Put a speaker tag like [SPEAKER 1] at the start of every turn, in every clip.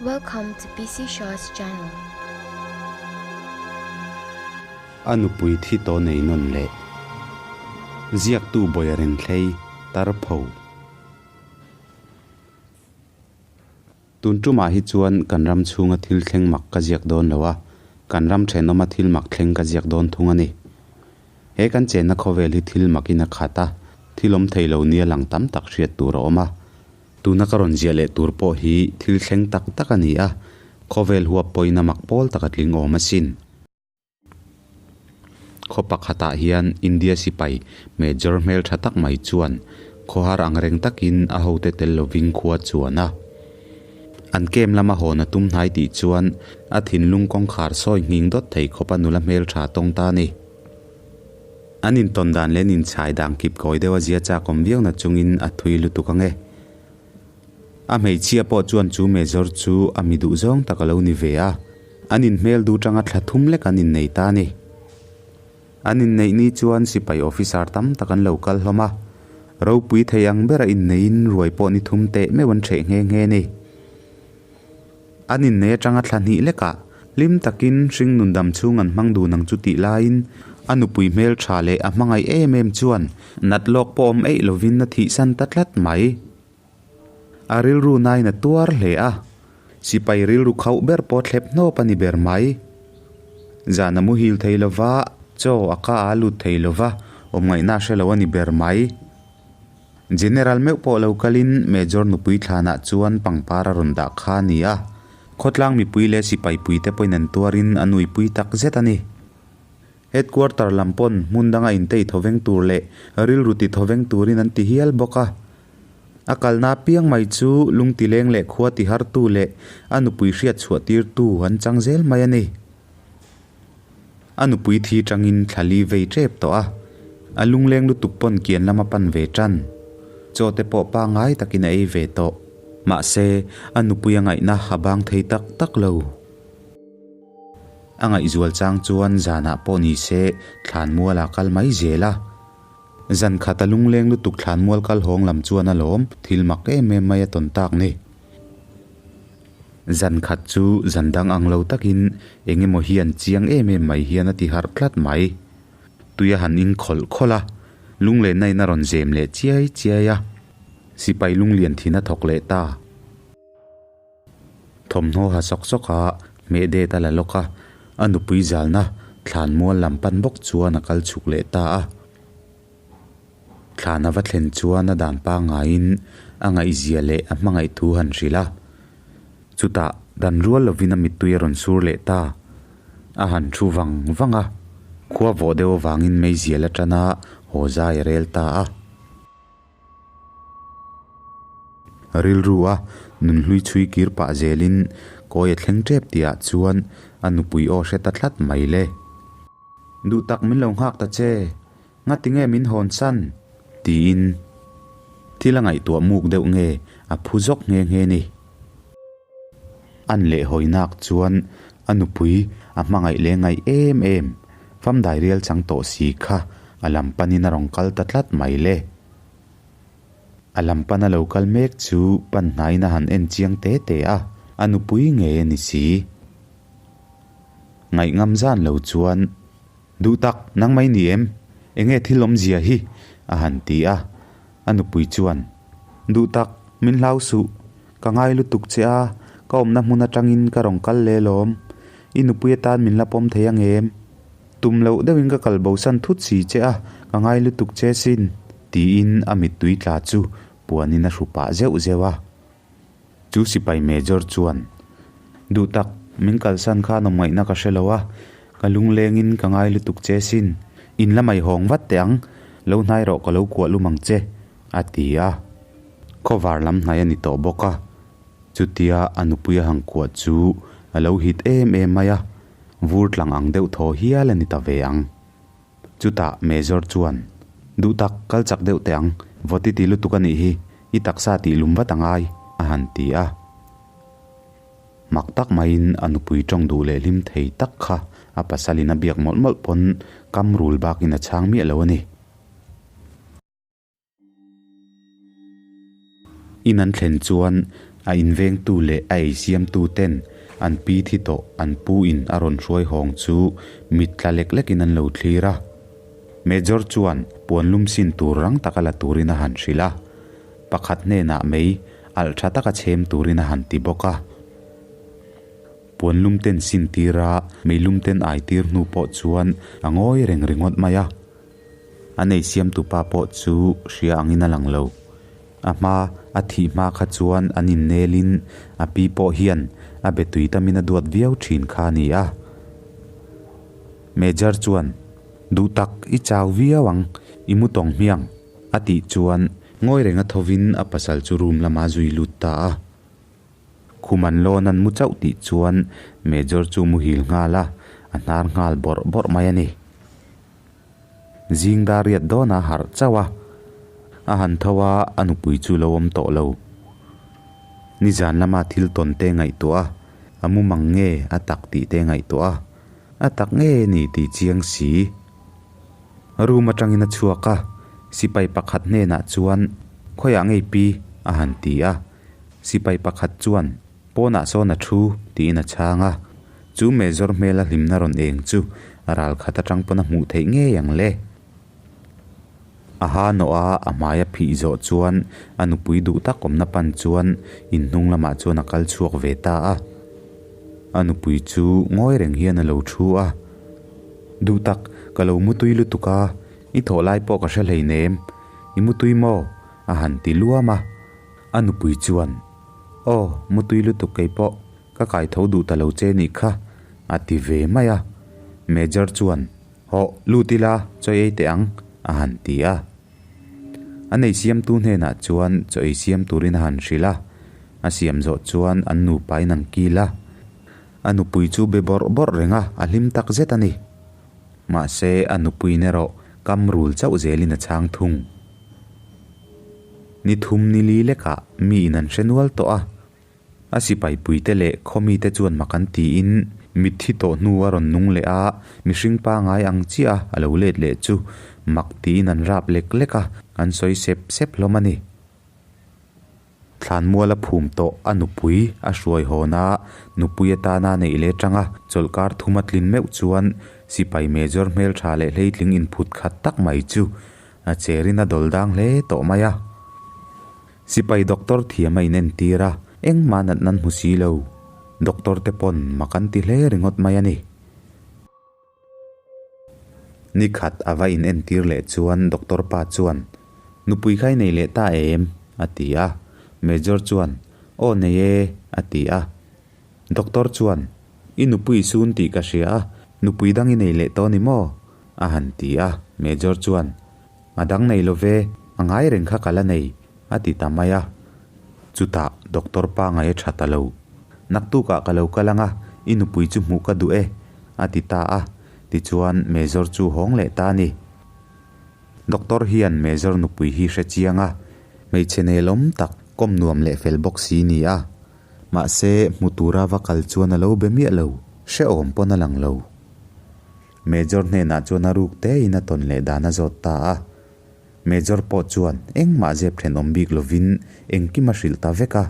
[SPEAKER 1] Welcome to PC Shaw's channel.
[SPEAKER 2] A nupui thi tawh nei nawn leh ziaktu Bawia Renthlei tar pho. Tun tumah hi chuan kan ram chhunga thil thleng mak ka ziak dawn lo a, kan ram thenawma thil mak thleng ka ziak dawn thung a ni. He kan chenna khawvel hi thil makin a khat a, thil awm thei lo nia lang tam tak hriat tur a awm a. Tuna ka rawn ziah leh tur pawh hi thil thleng tak tak a ni a, khawvel huap pawhin a mak pawl tak a tling awm asin. Khaw pakhatah hian India sipai Major hmeltha tak mai chuan khawhar ang reng takin a hote tel lovin khua chuan a. An camp lama hawn a tum hnai tih chuan a thinlung kawngkhar sawi nghing dawt thei khawpa nula hmeltha tawng ta a ni. An intawn dan leh an inchhai dan kip kawi deuh a zia chak awm viau na chungin a thui lutuk ang e. A hmeichhia pawh chuan chu Major chu a mi duh zawng tak a lo ni ve a, an inhmel duh tanga thla thum lek an innei ta a ni. An inneih ni chuan sipai officer tam tak an lo kal hlawm a, ropui thei ang bera inneiin ruai pawh ni thum teh meuh an ṭheh nghe nghe a ni. An innei atanga thla hnih lekah hlim takin hringnun dam chhung an hmang dun ang chu tih laiin a nupui hmel tha leh a hmangaih em em chuan nat lawk pawh awm eih lovin a thihsan ta tlat mai. A rilru nain a tuar hle a, sipai rilru khauh ber pawh thlep hnawp a ni ber mai. Zan a muhil thei lova, chaw a ka a lut thei lova, awmngaihna a hre lo a ni ber mai. General meuh pawh lo kalin Major nupui thlanah chuan pangpar a rawn dah kha a ni a, khawtlang mipui leh sipai puite pawhin an tuarin an uipui tak zet a ni. Headquarter lam pawn hmun danga intei thawveng tur leh rilru ti thawveng turin an ti hial bawk a. A kalna apiang mai chu lungtileng leh khua tihartu leh a nupui hriat chhuah tirtu an chang zel mai a ni. A nupui thi tangin thla li vei tep tawh a, a lungleng lutuk pawn kian lama pan ve tan. Chaw te pawh pangngai takin a ei ve tawh. Mahse, a nupui a ngaihna a bang thei tak tak lo. A ngaihzual chang chuan zanah pawh ni se thlanmual a kal mai zel a. Zan khat a lungleng lutuk thlanmual kal hawng lam chuan a lawm thil mak em em mai a tawn tak ni. Zan khat chu zan dang ang lo takin eng emaw hian chiang em em mai hian a ti harh tlat mai. Tui a han in khawlh khawlh a, lunglenna in a rawn zem leh chiai chiai a, sipai lunglian thin a thawk leh ta. Thawmhnaw ha sawk sawk a, hmeh det a la lawk a, a nupui zalna thlan mual lam pan bawk chuan a kal chhuk leh ta a. Thlan a va thlen chuan a dan pangaiin a ngaihzia leh a hmangaih thu han hrilh a. Chutah dan rual lovin a mittui a rawn sur leh ta. A han thu vang vang a, khua vawh deuh avangin meizial atana haw zai a rel ta a. Rilru a nunhlui chhui kir pah zelin kawi a thleng tep tihah chuan a nupui aw hre ta tlat mai le. Duh tak min lo nghak ta che, ngati nge min hawn san? Tiin thil a ngaihtuah muk deuh nge a phu zawk nghe nghe ni. An leh hawi nak chuan a nupui a hmangaih leh ngaih em em, famdai rial chang tawh si kha a lam panin a rawn kal ta tlat mai le. A lam pana lo kal mek chu pan hnaiin a han en chiang te te a, a nupui ngei a ni si. Ngaihngam zan lo chuan, Duh tak, nang mai ni em? Enge thil awmzia hi? a han ti a. A nupui chuan, Duh tak, min hlau suh. Ka ngai lutuk che a, ka awmna hmun atangin ka rawn kal leh lawm. I nupui atan min la pawm thei ang em? Tum loh deuhin ka kal bosan thut si che a, ka ngai lutuk che sin, tiin a mittui tla chu puanin a hru pah zeuh zeuh a. Chu sipai major chuan, Duh tak, min kalsan khan awm ngaihna ka hre lo a, ka lunglengin ka ngai lutuk che sin, in la mai hawng vat teh ang, lo hnai rawh ka lo kuah lum ang che, a ti a. Khawvar lam hnai a ni tawh bawk a, chutia a nupui a han kuah chu a lo hit em em mai a, vur tlang ang deuh thaw hial a ni ta ve ang. Chutah Major chuan, Duh tak, kal chak deuh teh ang, vawt i ti lutuk a nih hi, i taksa tih lum vat a ngai, a han ti a. Mak tak maiin a nupui tawng duh leh hlim thei tak kha a pasalin a biak mawlh mawlh pawn kam rul bakin a chhang miah lo a ni. In an thlen chuan A invengtu leh a eisiamtu ten an pi thi tawh an pu in a rawn hruai hawng chu mit tla lek lekin an lo thlir a. Major chuan puan lum sin tur rang taka la turin a han hrilh a, pakhat hnenah mei alh tha taka chhem turin a han ti bawk a. Puan lum ten sin tir a, mei lum ten ai tir hnu pawh chuan a ngawi reng ringawt mai a. A nei siamtupa pawh chu hria angin a lang lo. A hma a thih hma kha chuan an innelin a pi pawh hian a be tui tamin a duat viau thin kha a ni a. Major chuan, Duh tak, i chau viau ang, i mu tawng hmiang, a tih chuan ngawi renga thovin a pasal chu room lama zui lut ta a. Khum an lawn an mu chauh tih chuan Major chu muhil nghal a, a hnar nghal bawrh bawrh mai a ni. Zing dar riat dawn a harh chauh a, a han tho a, a nupui chu lo awm tawh lo. Nizan lama thil tawn te ngaihtuah a, a mu mang nge a tak tih te ngaihtuah a, a tak nge ni tih chiang si. Room atangin a chhuak a, sipai pakhat hnenah chuan khawiah ngei pi a han ti a, sipai pakhat chuan Pawnah sawn a thu tiin a chhang a, chu Major hmela hlimna rawn eng chu a ral khat atang pawn a hmuh theih ngei ang le. A ha nawh a, a hmai a phih zawh chuan a nupui duh tak awmna pan chuan inhnung lamah chuan a kal chhuak ve ta a. A nupui chu ngawi reng hian a lo thu a, Duh tak, ka lo mutui lutuk a, i thawh lai pawh ka hre hleinem, i mutui maw? a han ti luam a. A nupui chuan, Aw, mutui lutuk kei pawh ka kai tho duh ta lo che nih kha, a ti ve mai a. Major chuan, Hawh, lut ila, chaw ei teh ang, a han ti a. A nei siamtu hnenah chuan chaw ei siam turin a han hrilh a. A siam zawh chuan an nupain an kil a. A nupui chu be bawrh bawrh reng a, a hlim tak zet a ni. Mahse, a nupuiin erawh kam rul chauh zelin a chhang thung. Ni thum ni li lekah mi in an hre nual tawh a, a sipai puite leh khaw mite chuan mak an tiin mitthi tawh hnu a rawn nung leh a, mihring pangai ang chiah a lo let leh chu mak tiin an rap lek lek a, an sawi sep sep hlawm a ni. Thlanmual a phum tawh a nupui a hruai hawn a, nupui atana neih leh tanga chawlhkar thum a tlin meuh chuan sipai major hmeltha leh hleitling inphut khat tak mai chu A cherin a dawl dang hle tawh mai a. Sipai doctor thiam a inentir a, engmah nat nan hmu si lo. Doctor te pawn mak an ti hle ringawt mai a ni. Nikhat a va inentir leh chuan doctor pa chuan, Nupui kha i nei leh ta em? a ti a. Major chuan, Aw nei e, a ti a. Doctor chuan, I nupui i sun tih ka hria a, nupui dang i nei leh tawh ni maw? a han ti a. Major chuan, A dang nei lo ve, a ngai reng kha ka la nei, a ti ta mai a. Chutah doctor pa ngai a tha ta lo. Naktukah ka lo kal ang a, i nupui chu hmuh ka duh e, a ti ta a. Tichuan Major chu hawng leh ta a ni. Doctor hian Major nupui hi hre chiang a, hmeichhe nelawm tak, kawm nuam leh fel bawk si ni a. Mahse, hmu tura va kal chuan a lo be miah lo, hrehawm pawn a lang lo. Major hnenah chuan a ruk tein a tawn leh dan a zawt ta a. Major pawh chuan engmah zep thenawm bik lovin engkim a hrilh ta vek a.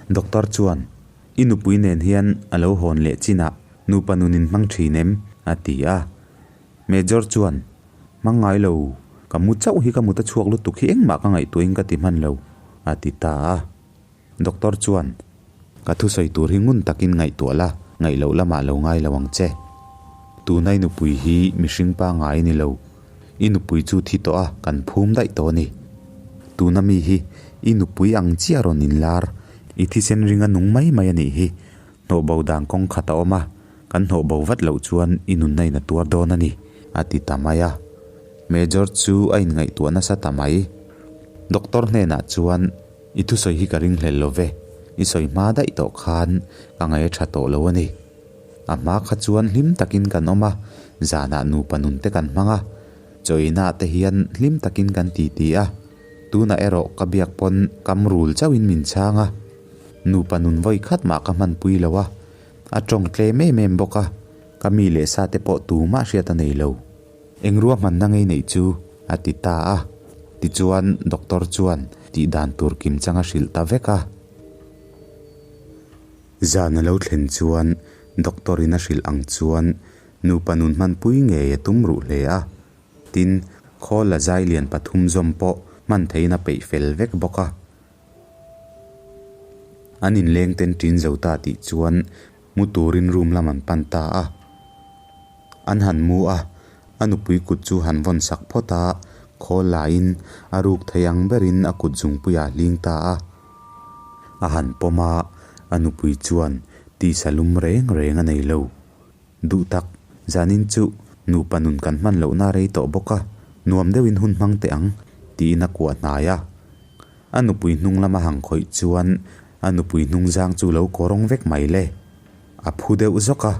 [SPEAKER 2] Doctor chuan, I nupui nen hian a lo hawn leh chinah nupa nun in hmang thin em? a ti a. Major chuan, Hmang ngai lo, ka mu chauh hi ka mut a chhuak lutuk hi engmah ka ngaihtuahin ka ti hman lo, a ti ta a. Doctor chuan, Ka thusawi tur hi ngun takin ngaihtuah la, ngaih loh lamah lo ngai lo ang che. Tuna i nupui hi mihring pangngai ni lo. I nupui chu thi tawh a, kan phum daih tawh a ni. Tuna mi hi i nupui ang chiah rawn inlar, i thisen ringa nung mai mai a nih hi. Hnawhbo dan kawng khat a awm a, kan hnawhbo vat loh chuan i nunna in a tuar dawn a ni, a ti ta mai a. Major chu a inngaihtuah nasa ta mai. Doctor hnenah chuan, I thusawi hi ka ring hlel lo ve, i sawi hma daih tawh khan ka ngaih a tha tawh lo a ni. A hma kha chuan hlim takin kan awm a, zanah nupa nun te kan hmang a, chawina te hian hlim takin kan ti ti a, tunah erawh ka biak pawn kam rul chauhin min chhang a, nupa nun vawi khat mah ka hmanpui lo a, a tawng tlem em em bawk a, ka mi leh sa te pawh tumah hriat a nei lo. Eng ruahmanna ngei neih chu? a ti ta a. Tichuan Doctor chuan tih dan tur kim chang a hrilh ta vek a. Zan a lo thlen chuan doctor in a hrilh ang chuan nupa nun hmanpui ngei a tum ruh hle a. Tin, khawl a zai lian pathum zawm pawh hman theihin a peih fel vek bawk a. An inleng ten ṭin zo ta tih chuan mu turin room lam an pan ta a. An han mu a, a nupui kut chu han vawn sak phawt a, khawl lahin a ruk thei ang berin a kut zungpuiah a hling ta a. A han pawm a, a nupui chuan tisa lum reng reng a nei lo. Duh tak, zanin chu nupa nun kan hman lohna a rei tawh bawk a, nuam deuhin hun hmang teh ang, tiin a kuah hnai a. A nupui hnung lama hang khawih chuan a nupui hnung zang chu lo kawrawng vek mai le. A phu deuh zawk a.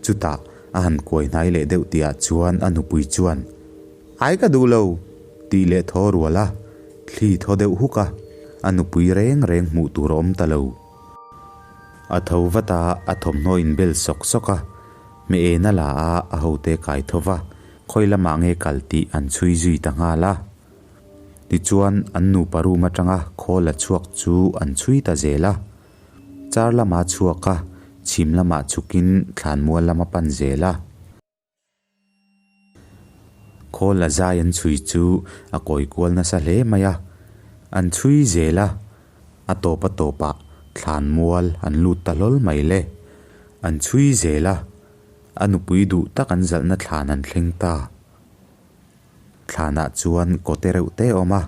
[SPEAKER 2] Chutah a han kuai hnai leh deuh tihah chuan a nupui chuan, Ai ka duh lo! tih leh thaw rual a, thli thaw deuh huk a, a nupui reng reng hmuh tur a awm ta lo. A tho vat a, a thawmhnaw inbel sawk sawk a, hmeh en a la a, a hote kai tho va, khawi lamah nge kal tih an chhui zui ta nghal a. Tichuan an nupa room atanga khawl a chhuak chu an chhui ta zel a. Char lama chhuak a, chhim lamah chhukin thlanmual lama pan zel a. Khawl a zai an chhui chu a kawi kual nasa hle mai a, an chhui zel a, a tawp a tawpah thlanmual an lut ta hlawl mai le. An chhui zel a, a nupui duh tak an zalhna thlan an thleng ta. Thlanah chuan kawte reuh te a awm a,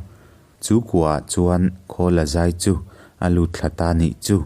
[SPEAKER 2] chu kuahah chuan khawl a zai chu a lut thla ta nih chu.